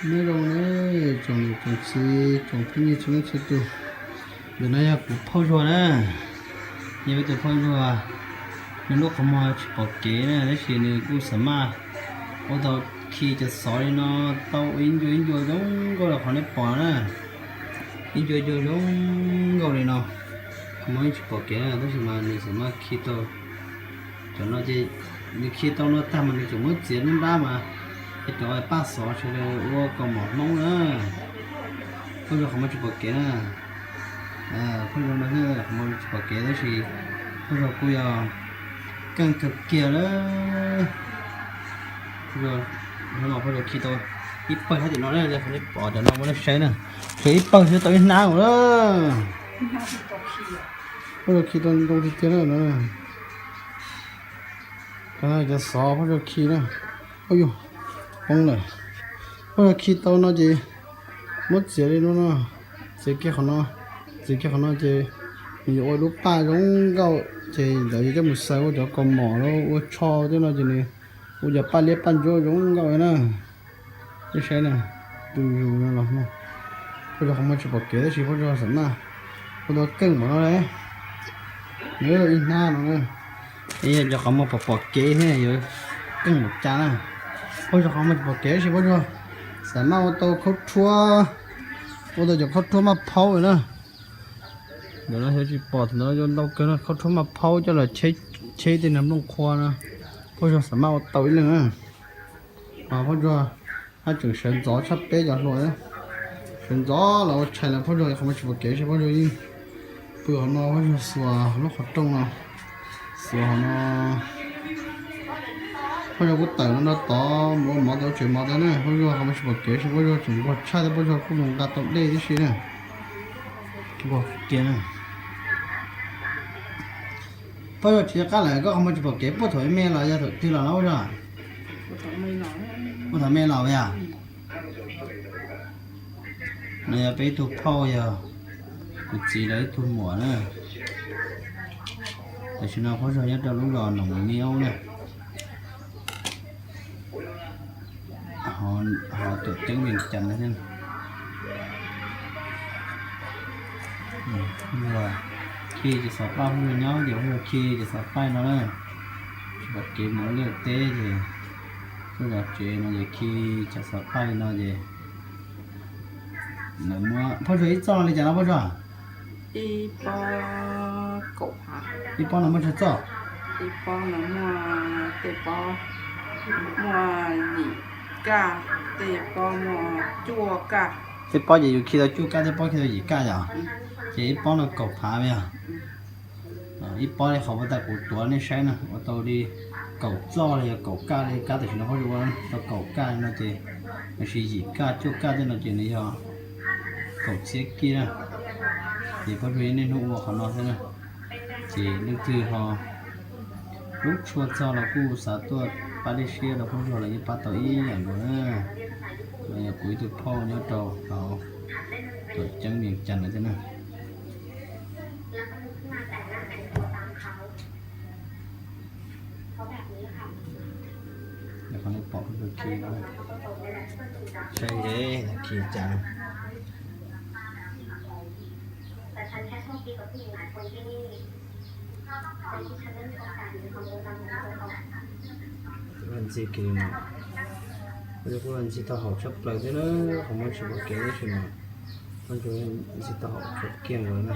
Nyob zoo ne, tsoom niam tsoom txiv tsoom phooj ywg txhua leej txhua tus, ntawm no yog kuv phauj Zuag na. Yog peb tus phauj Zuag, nws lub qhov muag tsis pom kev na, tab sis nws kuj xav maj ua tau khi cov xov li no tau ib ncua ib ncua zoo nkauj li qhov nej pom na. Ib ncua ib ncua zoo nkauj li no, qhov muag yeej tsis pom kev na, tab sis mas nws xav maj khi tau. Cov no ces nws khi tau no tag mas nws tseem muab txiav lub nrab mas, es cov paj xov sawv daws ua kaus mom Hmoob na. Phauj Zuag qhov muag tsis pom kev na. Phauj Zuag no qhov muag tsis pom kev tab sis phauj Zuag kuj yog keej kawg kiag lawm. Phauj Zuag khi tau ib pawg sab tim no na, pom cov no muab nej saib na, tshuav ib pawg xwb tau ib hnab mus na. Phauj Zuag khi tau ntau tiag tiag na no. Cov xov phauj Zuag khi na. Ua yug, poob lawm. Phauj Zuag khi tau no ces muab txiav li no no, txiav kiag qhov no, txiav kiag qhov no ces nws yuav ua lub paj zoo nkauj ces ntawd yuav coj mus xaws ua cov kaus mom los ua tsho tej no ces nws ua cov paj liab paj ntsuab zoo nkauj na. Nej saib na, tus yus no los, phauj Zuag qhov muag tsis pom kev tab sis phauj Zuag xav maj ua tau keej npaum no na. Nws ib hnab no na, yog cov qhov muag pom pom kev thiab yuav keej npaum cas na. Phauj Zuag qhov muag tsis pom kev tab sis phauj Zuag xav maj ua tau khaub rhuab, ua tau cov khaub rhuab maj phaub na. Ntawm no xyov tsis pom, thaum ntawd yuav ntau kawg no, khaub rhuab maj phaub coj los cheb tej niag nplooj qhuav no. Phauj Zuag xav maj ua tau ib leeg na. Phauj Zuag haj tseem sawv ntxov tshaj peb cov hluas, sawv ntxov los ua tshais lawm. Phauj Zuag qhov muag tsis pom kev tab sis phauj Zuag yeej pw hauv no, phauj Zuag xuas lub qhov rooj no, xuas hauv no. Phauj Zuag kuj tawm no nrog tod mus ua mov tau tsev mov tau na. Phauj Zuag qhov muag tsis pom kev tab sis phauj Zuag tseem nquag tshaj thiab phauj Zuag kuj mus nqa tau dej tib si na. Nquag kiag na. Phauj Zuag tsis nco qab lawm, koj qhov muag tsis pom kev puag thaum me los yog thaum twg los no phauj Zuag? Puag thaum me los yog. No yog peb ib tug phauj, yog kuv txiv lawv ib tug muam na. Tam sim no phauj Zuag nyob rau lub zos Noom Niaub na, hauv tuam ceeb Vees Cas no thiab. Khi cov xov paj, phauj Zuag nyob ces phauj Zuag khi cov xov paj no na. Tsis pom kev mus ua liaj teb ces tuaj zov tsev no ces khi cov xov paj li no ces lawv muab. Phauj Zuag, ib txoj no li cas no phauj Zuag? Ib pob kaum phav. Ib pob no muaj tsawg txoj? Ib pob no muaj, tej pob muaj yim kaj, tej pob muaj cuaj kaj. Tej pob ces yus khi tau cuaj kaj, tej pob khi tau yim kaj yom? Ces ib pob no kaum phav yog. Ib pob li qhov uas tas kuv tuav nej saib na, ua tau li kaum txoj los yog kaum kaj li. Kab tam sim no phauj Zuag ua tau kaum kaj no ces, los sis yim kaj cuaj kaj tej no ces nws yog kaum txhiab kij na. Ces phauj Zuag yeej niaj hnub ua qhov no xwb na. Ces leej twg ho hlub tshua txog los kuj xav tuaj pab dej siab rau phauj Zuag los yeej pab tau ib yam nkaus na. No yog kuv ib tug phauj nyob rau hauv tuam ceeb Vees Cas no thiab na. Qhov nej pom, saib ntev khi cas. Ntxig kiag li no, kuj ntxig tau haum tshaj plaws thiab na. Qhov muag tsis pom kev tab sis mas, ntxig tau haum tshaj kiag nkaus na.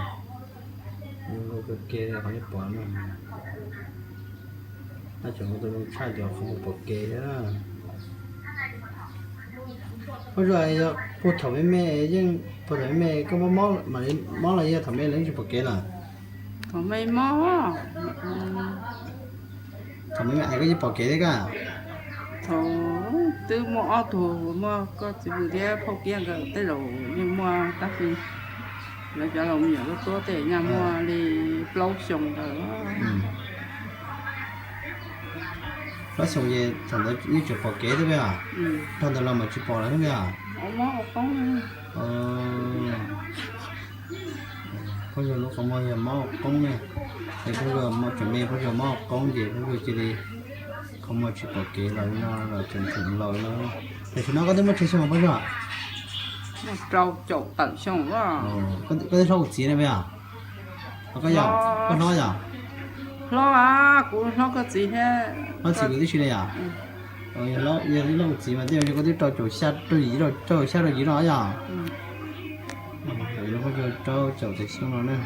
Zoo nkauj kawg kiag li qhov nej pom na. Tab sis tseem ua tau zoo tshaj cov qhov muag pom kev thiab na. Phauj Zuag, yog puag thaum me me yeej, puag thaum me me koj mob mob mam li mob los yog thaum me los yeej tsis pom kev lawm? Thaum me mob. Thaum me me es koj yeej pom kev thiab kaj? Thaum twb muaj ob tug, muaj koj txiv pw thiab phauj Kiab nkawd tej zaum yeej muaj tab sis lawv cov laus me nyuam tuab tuab tej nyaj muaj li plaub xyoos ntawd. Plaub xyoos ces thaum ntawd yeej tseem pom kev thiab peb os? Dhau ntawd los mas tsis pom lawm thiab peb os? Phauj Zuag lub qhov muag yog mob qoob ne, es phauj Zuag tseem me, phauj Zuag mob qoob ces phauj Zuag cia li Qhov muag tsis pom kev los no los tseem tseem laus no. Tam sim no koj twb muaj tsawg xyoo phob Zuag? Rau caum tawm xyoo. Koj twb hlob kuv txiv ne puas yog? Koj yog, koj hlob yog? Hlob, kuv hlob koj txiv thiab. Hlob txiv kuv tib si li yom? Yog hlob kuv txiv mas tej zaum koj twb rau caum xya rau yim, rau caum xya rau yim no yom? Rau caum tawm xyoo no na.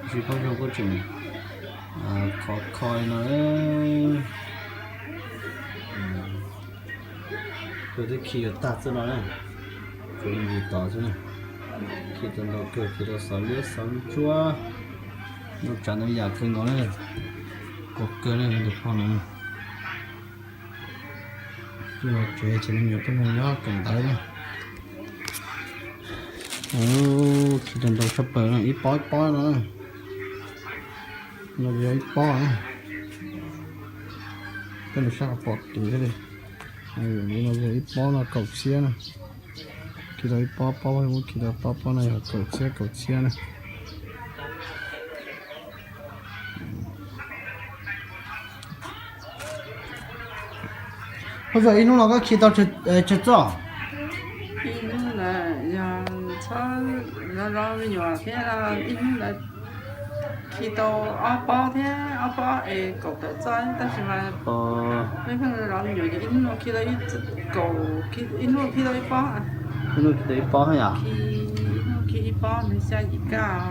Tab sis phob Zuag kuj tseem khov kho li no. Kuv twb khi yuav tag txoj no na, kuv ntsis tod xwb na. Khi tau ntau kawg, khi tau xov liab xov ntsuab, ntau tsav ntau yam kawg nkaus na. Kua kawg na tus phauj no. Tuaj los tsev ces me nyuam tuaj mus nyob kawm ntawv na. Khi tau ntau tshaj plaws na, ib pob ib pob no. No yog ib pob na. Tej no sab qhov pom kev thiab li. No yog ib pob no kaum txhiab na. Khi tau ib pob pob, muab khi tau pob pob no yog kaum txhiab kaum txhiab na. Phob Zuag, ib hnub no koj khi tau tsawg txoj? Ib hnub ntawd yog txhob zov zov me nyuam thiab, ib hnub ntawd khi tau ob pob thiab, ob pob es kaum tawm txoj tab sis mas peb pheej zov me nyuam ces ib hnub no khi tau ib kaum, ib hnub khi tau ib pob. Ib hnub khi tau ib pob yom? Ib hnub khi ib pob nws xya yim kaj.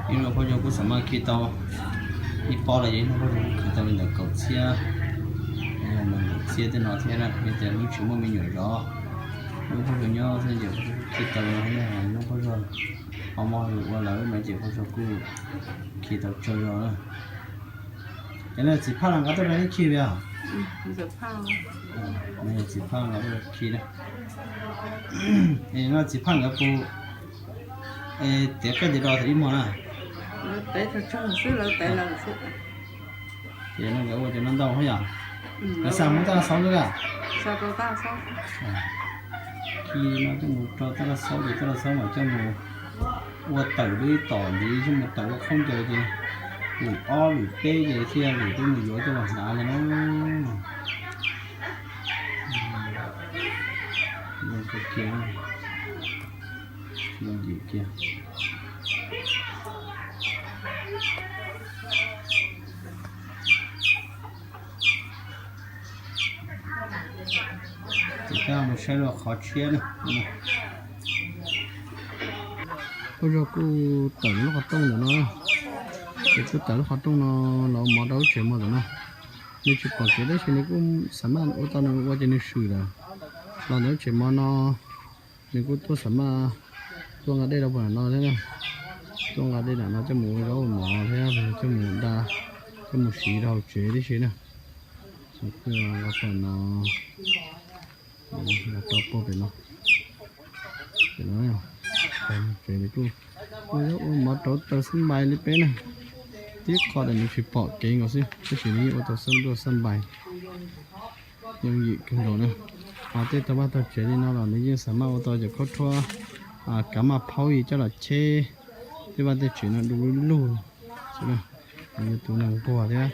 Ib hnub phob Zuag kuj xam maj khi tau ib pob los yog ib hnub phob Zuag kuj khi tau li ntawm kaum txhiab, kaum txhiab tej no thiab na. Yog tias hnub tsis muaj me nyuam zov, hnub phob Zuag nyob xwb ces phob Zuag kuj khi tau no thiab, hnub phob Zuag ho mob ua lawm no ces phob Zuag kuj khi tau tsawg zog na. Ces no txiv Phaj los nkawd tuaj nrog ib khi li os? No yog txiv Phaj nkawd tuaj khi na. Es no txiv Phaj nkawd puas tiav koj tiav do thaum ib hmos na? Ces no nkawd ua cov no ntau thiab yom? Nkawd xa mus taj laj xaub xwb a? Khi no coj mus rau taj laj xaub ces taj laj xaub mam coj mus ua tawm lub ib tom ntxiv, coj mus tawm ua khaub ncaws ces lwm ob lwm peb ces thiaj lwm twb mus yuav coj los hnav li na. Zoo kawg kiag, zoo ntxim kiag. Ces koj mus saib lub qhov tshiab na. Phob Zuag kuj tawm lub qhov rooj ntawm no, ces kuj tawm lub qhov rooj no los ua mov rau lub tsev mov ntawm no. Nws tsis pom kev tab sis nws kuj xam maj ua tau nws ua ces nws swm lawm. Los ntawm lub tsev mov no nws kuj tuaj xam maj tuaj nqa dej rau puag nram no thiab na. Tuaj nqa dej nram no coj mus ua zaub ua mov thiab coj mus da, coj mus siv rau hauv tsev tib si na. Nws kuj nqa puag no, nqa rau puag pem no. Ces no, tsev nws kuj ua zaub ua mov rauv taws xab npais li peb na. Tib qho tias nws tsis pom kev nkaus xwb tab sis nws yeej ua tau xab npais, yooj yim kawg nkaus na. Ho tej tau vaj tau tsev li no los nws yeej xam maj ua tau cov khaub rhuab kav maj phaub yi coj los cheb tej vaj tej tsev no du lug xwb na. Yog tus neeg nquag thiab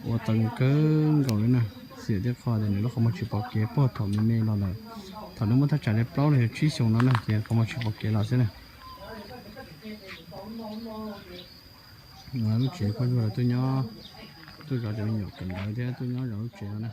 ua tau kawg nkaus li na. Xiam tib qho tias nws lub qhov muag tsis pom kev puag thaum me me los lawm. Thaum nws muaj thaj tsam li plaub los yog tsib xyoos no na ces qhov muag tsis pom kev los xwb na. Lub tsev Phob Zuag lawv tuaj nyob, tuaj zov cov me nyuam kawm ntawv thiab tuaj nyob zov lub tsev no na.